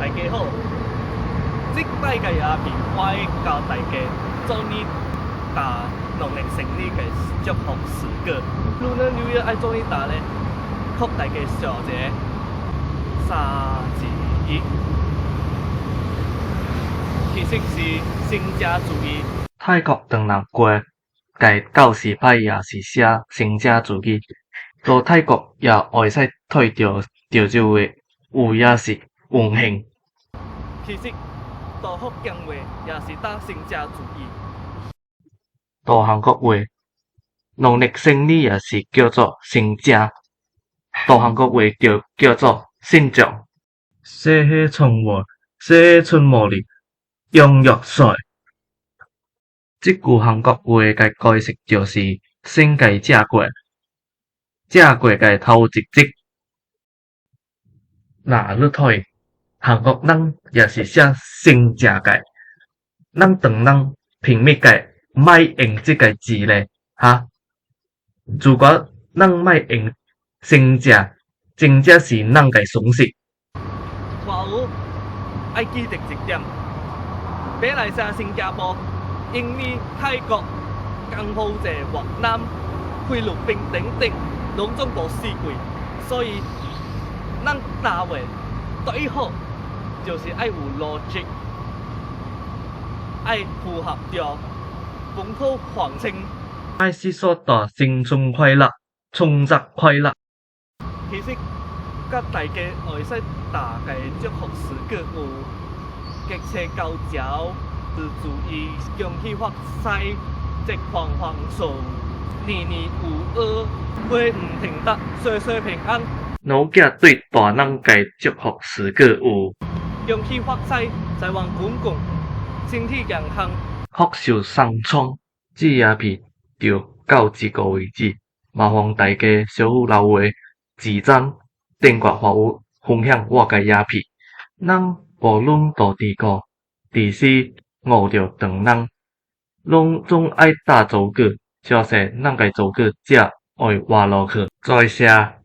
大家好，這擺个影片，我會教大家做呢打農曆新年个祝福詩歌。Lunar New Year 愛做呢打咧？給大家小一下，三二一，其實是先者主義。泰國唐人街个告示牌也是寫先者主義，到泰國也會使睇著著這話有也是榮幸。其實，到福建話也是打先者主義。到韓國話，農曆新年也是叫做先者，到韓國話就叫做信長。洗火春話，洗火春無日，羊肉菜。這句韓國話个解釋就是先共食過，食過个頭一日。若你睇韓國人也是寫先食過，咱唐人憑物個莫用這个字咧？哈？如果咱莫用先食，真正是咱个損失。外有愛記得一點，馬來西亞、新加坡、印尼、泰國、柬埔寨、越南、菲律賓等等，攏總無四季，所以咱答話最好就是愛有邏輯，愛符合著本土風情。愛是說大新春快樂，春節快樂。其實，佮大家會使打个祝福詩歌有：吉車高轎，注意恭喜發財，節風風順，年年有餘，花毋停得，歲歲平安。老囝對大人个祝福詩歌有：恭喜發財，財源滾滾，身體健康，福壽雙創。這影片就到這個為止，麻煩大家小可留話、點讚、訂閱還有分享我个影片。咱無論大佇個，佇時悟著唐人，攏總愛打祖國，小說咱个祖國才會活落去。再謝。